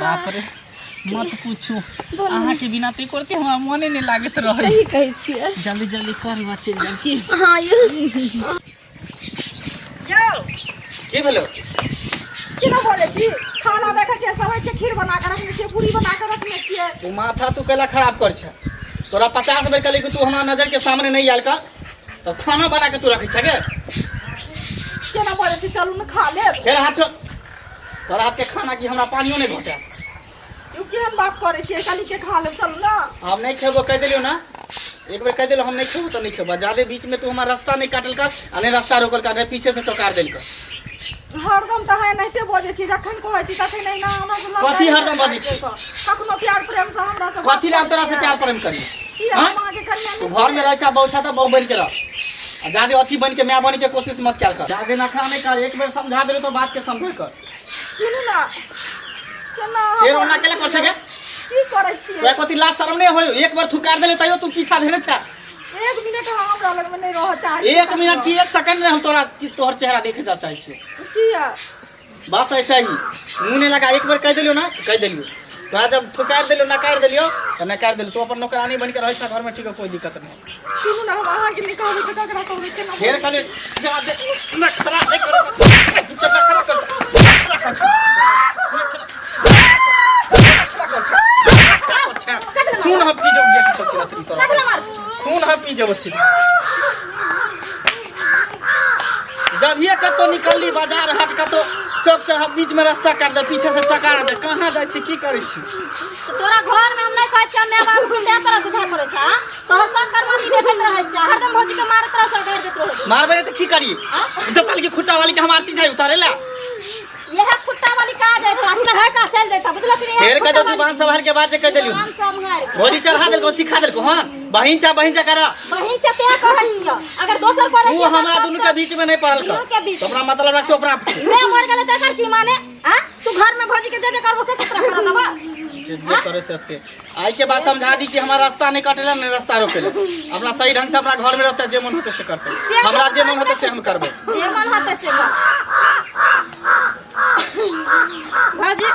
बाप रे मत पूछू अहाँ के बिना ते करते हमरा मने नहीं लागत रहे सही कहै छियै जल्दी जल्दी कर बा चल जाब की हाँ यौ यौ की भेलो केना बोलै छी खाना देखै छियै सबके के खीर बना के रखने छियै पूरी बना के रखने छियै तू माथा तू कैला खराब कर छ तोरा 50 बेर कहली कि तू हमरा नजर के सामने नहीं आयल कर तब खाना बना के तू रखै छ गे केना बोलै छी चलू ने खा लेब फेर हाथ छोड़ तोरा हाथ के खाना की हमरा पानियो नहीं घोटे यौ केहन बात करै छियै कनी के खा लेब चलू ने हम नहीं खेबो कह दिलियो ना एक बेर कह दिलो हम नहीं खेबो तो नहीं खेबो ज्यादा बीच में तू हमारा रास्ता नहीं काटल कर आ नहीं रास्ता रोकल कर नहीं पीछे से टोकार देल कर हरदम तऽ अहाँ एनाहिते बजै छी जखन कहै छी तखन एहिना हमरा से लड़ाइ कथी हरदम बजै छी? कखनो प्यार प्रेम से हमरा से कथी ला हम तोरा से प्यार प्रेम करी की हाँ? हम अहाँके कन्या तू नहि घर में छियै? रह छा बहु छा तो बहु बन के रह आ ज्यादा अथी बन के माय बन के कोशिश मत कयल कर ज्यादा नखरा नहीं कर एक बेर समझा देलू तो बात के समझे कर सुनू ना केना फेर ओना केला कर सके की करै छियै तोरा कथी लाज शरम नहीं होयो एक बार थुकार देले तैयो तू पीछा धेने छा एक मिनट अहाँ हमरा लग में नहीं रह चाहै एक मिनट की एक सेकंड में हम तोरा तोहर चेहरा देखे जा चाहे छियो किया बस ऐसा ही मुँह नहीं लगा एक बार कह दिलियो ना कह दिलियो तोरा जब थुकार दिलियो नकार दिलियो तो नकार दिलियो तू अपन नौकरानी बन के रह छा घर में ठीक है कोई दिक्कत नहीं सुनू ना हम अहाँके नहि कहबै तऽ ककरा कहबै केना फेर कहलियो जवाब दे नखरा नहीं करो चल नखरा कर नखरा कर खून हम पी जाओ ये चौकी रात्रि तोरा खून हम पी जाओ सीधा जब ये कतो निकलली बाजार हाट कतो चौक चौराहा बीच में रास्ता काट दे पीछे से टकरा दे कहाँ जाइ छी की करै छी तऽ तोरा घर में हम नहीं कहै छियै माय बाप के तें तोरा बुझाइ पड़ै छै हाँ? तोहर सब करवानी देखैत रहै छै हरदम भौजी के मारैत रहै छै गारि दैत रहै छै मारबै तऽ की करी हाँ? दतल की खुट्टा वाली के हम आरती जाइ उतारे ला यह खुट्टा वाली का जाता अच्छा है का चल जाता बुझलो कि नहीं फेर कह दो जुबान संभाल के बात जे कह देलियो जुबान संभाल के। भौजी चढ़ा देलको सिखा देलको हां बहिन चा बहिन चा करा बहिन से तें कहै छियो अगर दोसर करै तू हमरा दुनू के बीच में नहीं पड़ल दुनू कर के बीच तो अपना मतलब रख तू अपना आप से मैं मर गेलै तऽ एकर की माने हां तू घर में भौजी के जे जे करबो से तोरा करऽ देबा जे जे करे से से आई के बाद समझा दी कि हमारा रास्ता नहीं कटेला नहीं रास्ता रोकेला अपना सही ढंग से अपना घर में रहते जे मन होते से करते हमरा जे मन होते से हम करबे जे मन होते से कर भौजी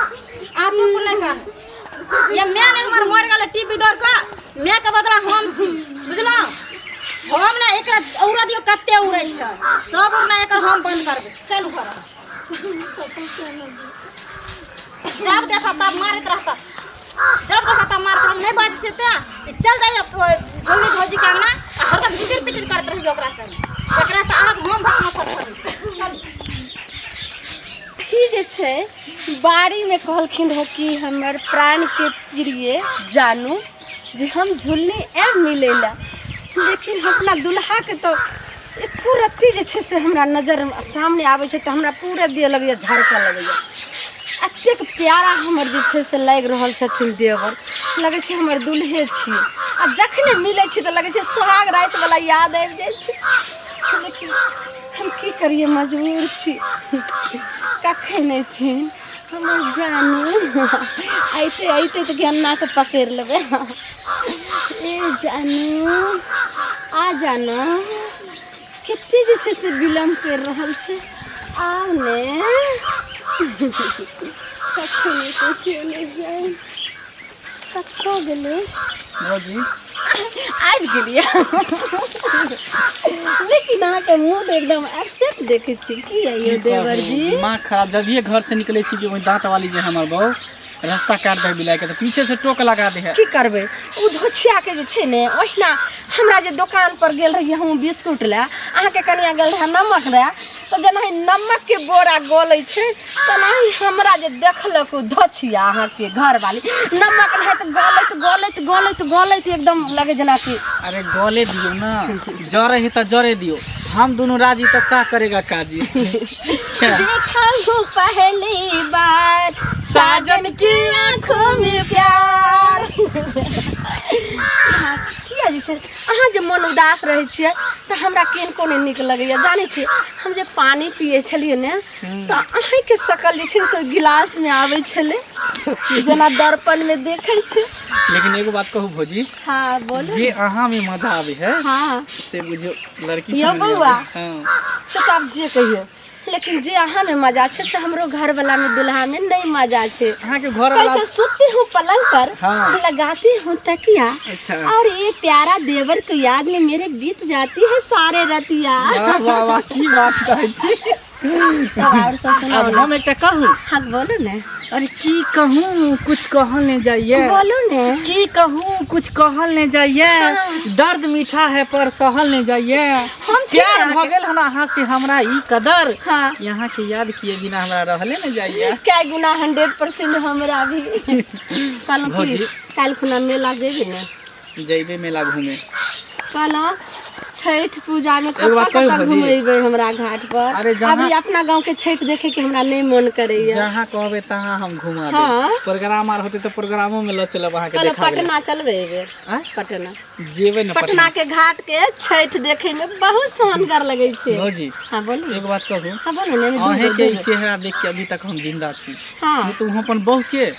आ चुप नहीं कर ये मैं नहीं हमर मर गेलै टीवी दौड़ के मैं के बदला हम छी बुझलहुँ हम ने एकरा उड़ा दियौ कते उड़ै छै सब उड़ना एकर हम बंद करबै चलू घर जब देखा तब मारैत रहता जब देखा तब मारत हम नहीं बाजै छियै तें चल जाइए झुल्ली भौजी के अंगना आ हरदम घिचिर पिटिर करैत रहिए ओकरा संग एकरा तऽ आब हम भकना पर ई जे छै बाड़ीमे कहलखिन रहए कि हमर प्राणके प्रिय जानू जे हम झुल्ली आयब मिलै लए लेकिन हम अपना दुल्हाके तऽ एको रत्ती जे छै से हमरा नजर सामने आबै छै तऽ हमरा पूरा देह लगैए झरकऽ लगैए एतेक प्यारा हमर जे छै से लागि रहल छथिन देवर लगै छै हमर दुल्हे छी आ जखने मिलै छी तऽ लगै छै सोहाग रातिवला याद आबि जाइ छै लेकिन हम की करियै मजबूर छी कखन अयथिन हमर जानू अयतै अयतै तऽ गेन्नाके पकड़ि लेबै ए जानू आ जाना कते जे छै से विलम्ब करि रहल छै आउ ने कखन एतै से नहि जानि कतऽ गेलै भौजी आबि गेलियै लेकिन अहाँके मूड एकदम अपसेट देखै छी की यौ देवर जी दिमाग खराब जब ये घर से निकले छी कि वही दांत वाली जे हमर बहू रास्ता काट दे बिलाई के तो पीछे से टोक लगा दे है की करबै ओ धोछियाके जे छै ने ओहिना हमरा जे दोकान पर गेल रहियै हम बिस्कुट लए अहाँके कनिया गेल रहए नमक लए तऽ जेनाहि नमकके बोरा गलै छै तेनाही हमरा जे देखलक ओ धोछिया अहाँके घरवाली नमक नहि तऽ गलैत गलैत गलैत गलैत एकदम लगै जेनाकि अरे गले दियो ना जरे है तो जरे दियो हम दोनों राजी तो का करेगा काजी देखा हूँ पहली बार साजन की आँखों में प्यार किया जे छै अहाँ जे मन उदास रहै छियै तऽ हमरा किनको नहि नीक लगैए जानै छियै हम जे पानि पियै छलियै ने तऽ अहीँके शकल जे छै से ओहि गिलासमे आबै छलै सच्ची जेना दर्पणमे देखै छै लेकिन एगो बात कहू भौजी हाँ बोलू जे अहाँ में मजा आबै है हाँ से बुझियो लड़की यौ सब में बौआ। हाँ से तऽ आब जे कहियौ लेकिन जे अहाँ में मजा छै से हमरो घर वाला में दुल्हा में नहीं मजा छै। अहाँ के घर कहै वाला छै सोते हूँ पलंग पर, हाँ। लगाती हूँ तकिया। अच्छा। और ये प्यारा देवर के याद में मेरे बीत जाती है सारे रतिया। वाह वाह वाह, की बात कहै छी। तब और सब सुनाओ अब ना। हम एकटा कहू। हाँ बोलो ने। अरे की कहूँ, कुछ कहल नहीं जाइए। बोलो ने। की कहूँ, कुछ कहल नहीं जाइए। दर्द मीठा है पर सहल नहीं जाइए। हम छी प्यार अहाँके। भऽ गेल हन अहाँ से हमरा ई कदर। हाँ। यहाँ के याद किए बिना हमरा रहले नहीं जाइए। कै गुना 100% हमरा भी। कहलहुँ कि भौजी। काल्हि खुना मेला जेबी ने? जैबे मेला घूमे। कहलहुँ छठ पूजा में एगो बात कतऽ कहू कतऽ भौजी? घुमेबै हमरा घाट पर? अरे जहाँ- अभी अपना गांव के छठ देखे के हमरा नहीं मन करैया। जहाँ कहबे तहाँ हम घुमा देब। हाँ। प्रोग्राम आर होते तो प्रोग्रामो में ल चलब अहाँ के कहलहुँ देखाबे। पटना चलबै एहि बेर? आँय? पटना। जेबै ने पटना के घाट के छठ देखे में बहुत सोहनगर लगै छै। भौजी। हाँ बोलू। एगो बात कहू? हाँ बोलू ने, दू अहें बेर, के दू ई बेर। चेहरा देख के अभी तक हम जिंदा छी। हाँ। नहीं तो वहाँ अपन बहू के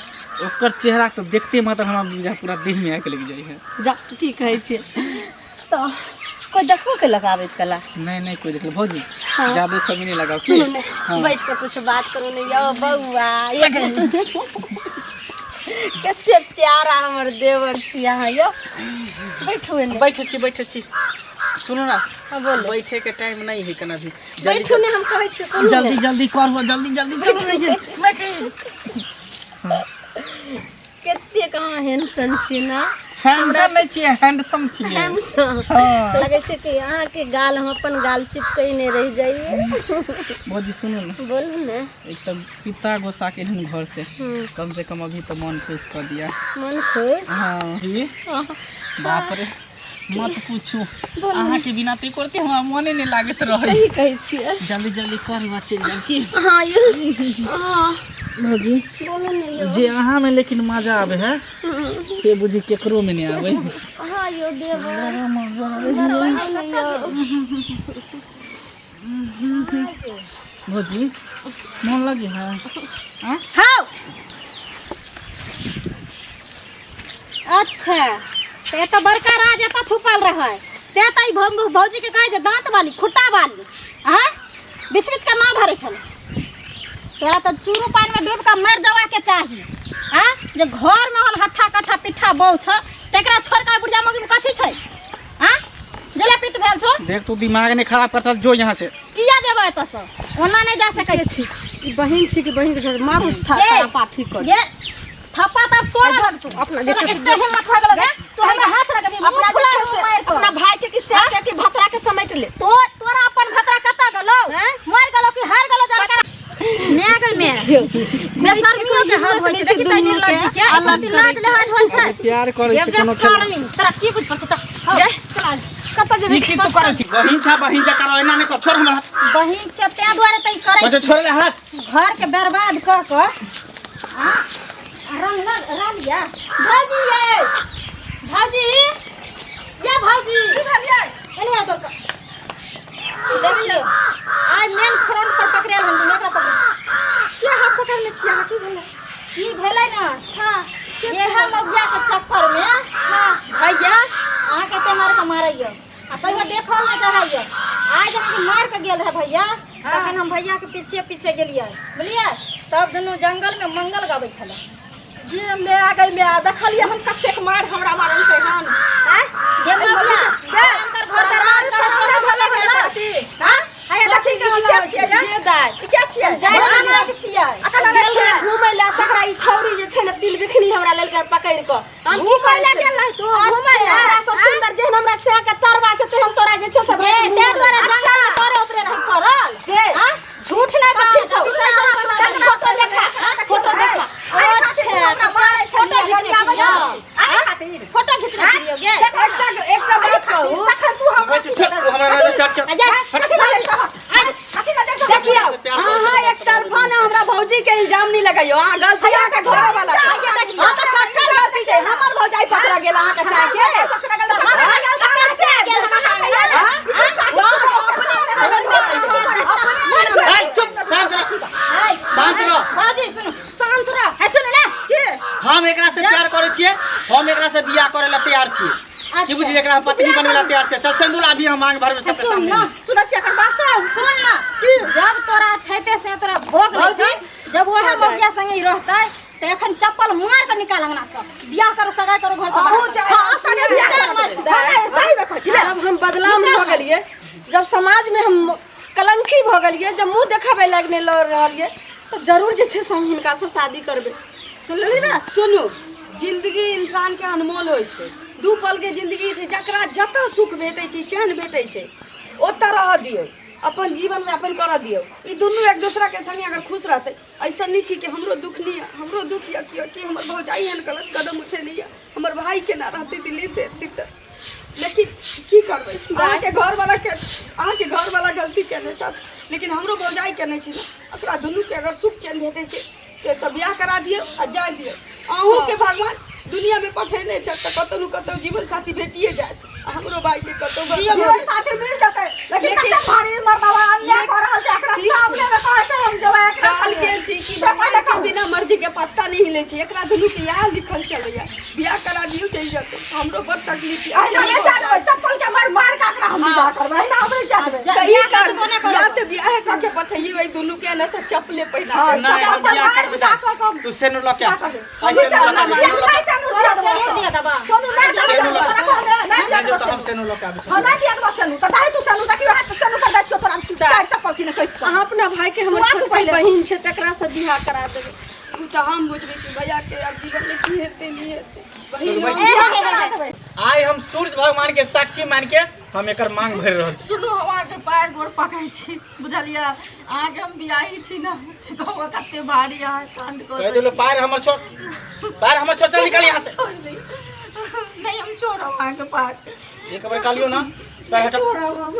ओकर चेहरा तो देखते मात्र हमरा बुझा पूरा देह में आगि लग जाइ है। जा की कहै छियै तऽ कोई देखबो के लगाबैत कला? नहीं नहीं कोई देखल भौजी। हाँ। ज्यादा समय नहीं लगाओ। सुनू ने, हाँ। बैठ के कुछ बात करू ने यौ बौआ। कते प्यारा हमर देवर छी अहाँ यौ। बैठू ने। बैठे छी, बैठे छी। सुनू ना। हाँ, बोलो। बैठे के टाइम नहीं है कना भी। बैठू ने, हम कहै छी सुनू ने। जल्दी जल्दी करू, जल्दी जल्दी चलू ने ये। मैं कहीं कते कहाँ हैंडसम छी ना? हैंडसम नहीं छियै, हैंडसम छियै। हैंडसम। हाँ। लगै छै कि अहाँ के गाल हम अपन गाल चिपकैने रहि जाइए। भौजी सुनू ने। बोलू ने। एक तो पिता गुस्सा के हन घर से। कम से कम अभी तो मन खुश कर दिया। मन खुश? हाँ जी। हाँ। बाप रे मत पूछू, बोलू। अहाँ के बिना ते करते हमरा मने नहीं लागत रहे। सही कहै छियै। जल्दी जल्दी करू आ चलि जाउ की? हाँ यौ। हाँ। भौजी। बोलू ने यौ। जे अहाँ में लेकिन मजा आबे है से बुझी केकरो में नहीं आबे। हाँ यौ देवर। बड़ा मजा आबे। बड़ा ने यौ। भौजी मन लगे है? हाँ? हाँ। अच्छा ते तो बड़का राज एतऽ छुपल रहै। ते तऽ ई भौजी के कहै जे दाँत वाली खुट्टा वाली, हाँ बीच बीच के ना भरै छलै। तोरा तऽ चूरू पानि में डूबि कऽ मरि जबाके चाही, हाँ जे घर में हन हट्ठा कट्ठा पिट्ठा बहू छ तेकरा छोड़ कऽ बुढ़िया मौगी में कथी छै? हाँ जले पित्त भेल छौ। देख तू दिमाग ने खराब करता, जो यहाँ से। किया जेबै एतऽ से? ओना नहीं जा सकै छी। ई बहिन छी कि बहिन के छोड़ मारू ये, था पाथी कर। ये थप्पा तब तोरा जो, लगतौ। अपना जे तोरा छै से एते हिम्मत भऽ गेलौ गे? तू हमरा हाथ लगबी, मुँह अपना जे फुला छै देबौ से मारि कऽ। अपना भाई के कि से के कि भतरा के समेट ले। तोरा अपन भतरा कतऽ गेलौ? हैं? मरि गेलौ कि हारि गेलौ जानकार? मैं गई मैं। बेशर्मियों के हाल होइ छै, देखी तै निर्लज्ज के, अलग एते लाज लिहाज होइ छै। अरे प्यार करै ये छै कोनो खेल। बेशर्मी, तोरा की बुझि पड़तौ? चल, हौ, चल आ। कतऽ जेबै? ई की तू करै छी? बहिन छा, बहिन जकाँ रह, एना नहि कर, छोड़ हमर हाथ। बहिन छै, तें दुआरे तऽ ई करै अच्छा, छी। छोड़ ले हाथ। घर के बर्बाद कऽ कऽ, आ, रंग लग, रंग या। भौजी ये, भौजी, ये भौजी। की भेलियै? एने आ तोर कऽ। देखियौ, आइ मेन फ्रंट पर पकड़ायल हम दुनू, एकरा पकड़। के हाथ पकड़ने छी अहाँ? की भेलै? की भेलै ने? हाँ, के इएह छै? मौगिया के चक्कर में, हाँ। भैया, अहाँ कते मार के मारैया। आ तैयो देखल नहि चाहैया। आइ जखन मार के गेल रहे भैया, हाँ। तखन हम भैया के पीछे पीछे गेलियै, बुझलियै? तब दुनू जंगल में मंगल गाबै छलै। गे मैं आ गई मैं, देखलियै हम कतेक मार हमरा मारलकै हन। आँय? गे मौगिया, गे, हुनकर घर दरबार सब सब थोड़े भेलै भेलै भेलै। पति। हाँ? हे देखी के के छियै गे? ये दाइ। ई के छियै? जाइ छी ने छियै। अखन अबै गेल छियै। रहे घूमै लए, तकरा ई छौरी जे छै ने तिल बिखनी हमरा लेलकै पकड़ि कऽ। हम की घूमै करै लए छै? गेल रही तू? घूमै लए? हमरा से सुंदर जेहन हमरा सह के तरवा छै तेहन तोरा जे छै से गे, भरि ताहि दुआरे अच्छा। जंगल में तोरे ऊपरे रही पड़ल। गे। हाँ? झूठ नहि कथी बाजै छौ। छौ? चल फोटो देखा, फोटो देखा। अच्छा, फोटो घिचने फिरियौ। फोटो घिचने फिरियौ गे। एकटा एकटा बात कहू, तखन तू हमरा भौजी, छोड़, तू हमरा नजर से हट के। आ जा, कथी नजर से हट? कथी नजर से हट? देखियौ, अहाँ एक तरफा ने हमरा भौजी के इल्जाम नहीं लगैयो। अहाँ गलती अहाँ के घर वाला के। हाँ तऽ ककर गलती छै? हमर भौजाई पकड़ा गेल अहाँ के साथ के। ए, चुप, शांत रह, शांत रह। भौजी, सुनू, शांत रह। हे, सुनू ने। हम एकरा से प्यार करै छियै, हम एकरा से बियाह करै ला तैयार छियै। की बुझलियै एकरा हम पत्नी बनबै ला तैयार छै। चल सिंदूर अभी हम मांग भरबै सबके सुन सामने। ना, सुनै छियै एकर बात सब? सुन ना, जब तोरा छैते से तोरा भोग लै छै, जब वएह मौगिया संगे ही रहतै तऽ एखन चप्पल मार के निकाल अंगना से, बियाह करो, सगाई करो, घर से अहूँ बाहर। चाहे हाँ, अपने बियाह निकाल करबै। मार। हाँ, नहीं, सही में कहै छी, ले। जब हम बदनाम भऽ गेलियै, जब समाज में हम कलंकी भऽ गेलियै, जब मुँह देखाबै लायक नहि लऽ रहलियै, तऽ जरूर जे छै से हम हिनकासँ शादी करबै। सुन लेली ना? सुनू, जिंदगी इंसान के अनमोल होइ छै। दू पल के जिंदगी छै, जकरा जतऽ सुख भेटै छै, चैन भेटै छै, ओतऽ रहऽ दियौ, अपन जीवन में अपन करऽ दियौ। ई दुनू एक दोसरा के संगे अगर खुश रहतै, ऐसा नहीं छै कि हमरो दुख नहीं है, हमरो दुख यऽ कि हमर भौजाई एहन गलत कदम उठेली यऽ, हमर भाई केना रहतै दिल्ली से एतै तऽ। लेकिन की करबै, अहाँके घरवाला के, अहाँके घरवाला गलती केने छथि, लेकिन हमरो भौजाई केने छै ने। एकरा दुनूके अगर सुख चैन भेटै छै तऽ बियाह करा दियौ आ जाय दियौ। अहूँके भगवान दुनियामे पठेने छथि तऽ कतहु ने कतहु जीवन साथी भेटिए जायत, आ हमरो भाईके कतहु जीवन साथी मिल जेतै, लेकिन कते भारी मर्दवा अन्याय कऽ रहल छै एकरा सामने मे कहै छै हम जेबै एकरा कहल गेल छै कि भगवान के बिना मर्जी के पत्ता नहीं हिलै छै। एकरा दुनू के इएह लिखल चलैया, बियाह करा दियौ, चलि जेतै। हमरो बड़ तकलीफ यऽ। अहिना नहि जाय देबै, चप्पल के मारि मारि के एकरा हम विदा करबै, अहिना हम नहि जाय देबै। तऽ ई कर, या तऽ बियाहे कऽ के पठैयौ एहि दुनू के, नहि तऽ चप्पले पहिरा के। नहीं, हम चप्पल बियाह मारि करबै। विदा कऽ के तू सेनूर लऽ के आ। आइ सेनूर लऽ के आबै, सेनूर लऽ के तोरा सिन्दूर दिया दबा। सोनू नहि सेनूर देबै, लऽ तोरा के कहने नहि नहि दिया जब देबै तऽ हम सेनूर लऽ के आबै छी। हाँ, नहीं दिया देबै सेनूर, तऽ दाही तू सेनूर, देखियौ हाथ सेनूर पर दै छियौ तोरा चारि चप्पल किने कसि कऽ। अहाँ अपना भाई के हमर तू आ तू छोटकी पहिले। बहिन छै तकरा से बियाह करा देबै। ओ तऽ हम बुझबै कि भैया के आब जीवन में की हेतै नहि हेतै। बहिन बैस। बियाह करा देबै। आइ हम सूर्य भगवान के साक्षी मान के हम एकर मांग भरि रहल छी। सुनू, हम अहाँके पाएर गोर पकड़ै छी, बुझलियै? अहाँके हम बियाही छी ने, से कहू कते भारी अहाँ कांड कऽ कहि देलहुँ पाएर हमर छोड़, पाएर हमर छोड़, चल निकल यहाँ से। छोड़ दी नहीं, हम छोड़ब अहाँके पाएर। एक बेर कहलियौ ना, पैर हटा। छोड़ब हम।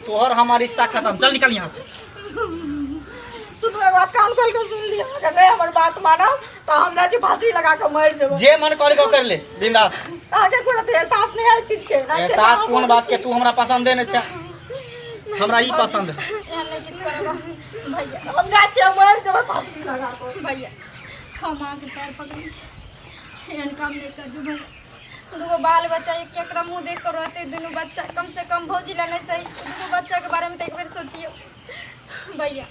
तोहर हमार रिश्ता खत्म, चल निकल यहाँ से। सुनू, एक बात कान खोल के सुन लिअ, अगर नहीं हमर बात मानब तऽ हम जाइ छी फांसी लगा कऽ मरि जेबै। जे मन करे कर ले बिंदास। अहाँके कोनो एहसास नहि है चीज के? एहसास कोन बात के? तू हमरा पसंदे नहीं छै, हमरा ई पसंद है। एहन नहि किछु करब भैया। हम जाइ छियै, मरि जेबै फांसी लगा कऽ। भैया, हम अहाँके पैर पकड़ै छी, एहन काम नहि करू भैया। दूगो बाल बच्चा, एक एकरा मुँह देख कऽ रहतै दुनू बच्चा? कम से कम भौजी लए नहि सही, दूगो बच्चाके बारेमे तऽ एक बेर सोचियौ भैया।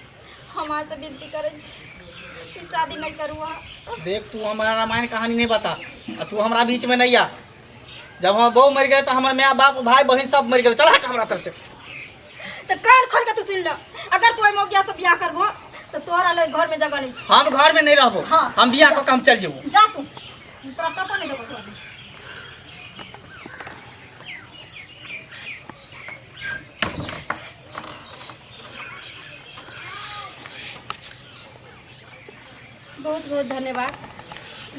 हम अहाँसँ विनती करै छी कि शादी नहि करू अहाँ। देख, तू हमरा रामायण कहानी नहीं बता आ तू हमरा बीच में नहीं आ। जब हमर बहू मर गए तो हमर माय बाप भाई बहन सब मर गए। चल हट हमरा तरफ से। तऽ कान खोल के तू सुनि ल, अगर तू ओहि मौगिया से बियाह करबो तऽ तोहरा लए घरमे जगह नहि छै। हम घर में नहीं रहबो। हाँ। हम बियाह कऽ के हम चल जेबो। जा तू, तोरा टको नहि देबो घरमे। बहुत बहुत धन्यवाद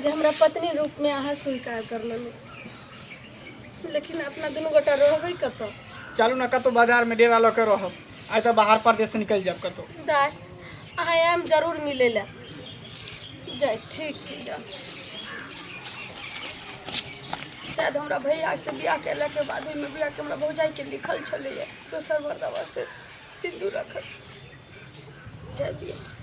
जे हमरा पत्नी रूप में अहाँ स्वीकार कर लेलहुँ, लेकिन अपना दुनू गोटा रहबै कतऽ? चलू ने कतौ बाजार में डेरा लऽ के रहब, आइ तऽ बाहर परदेश निकलि जायब कतौ। दाय, अहाँ आयब जरूर मिलै लए। जाइ छी। ठीक छै, जाउ। शायद हमरा भैया से बियाह केलाके बाद ओहिमे बियाहके हमरा भौजाइके लिखल छलैए दोसर मर्दवा से सिन्दूर रखल। जाय दियौ।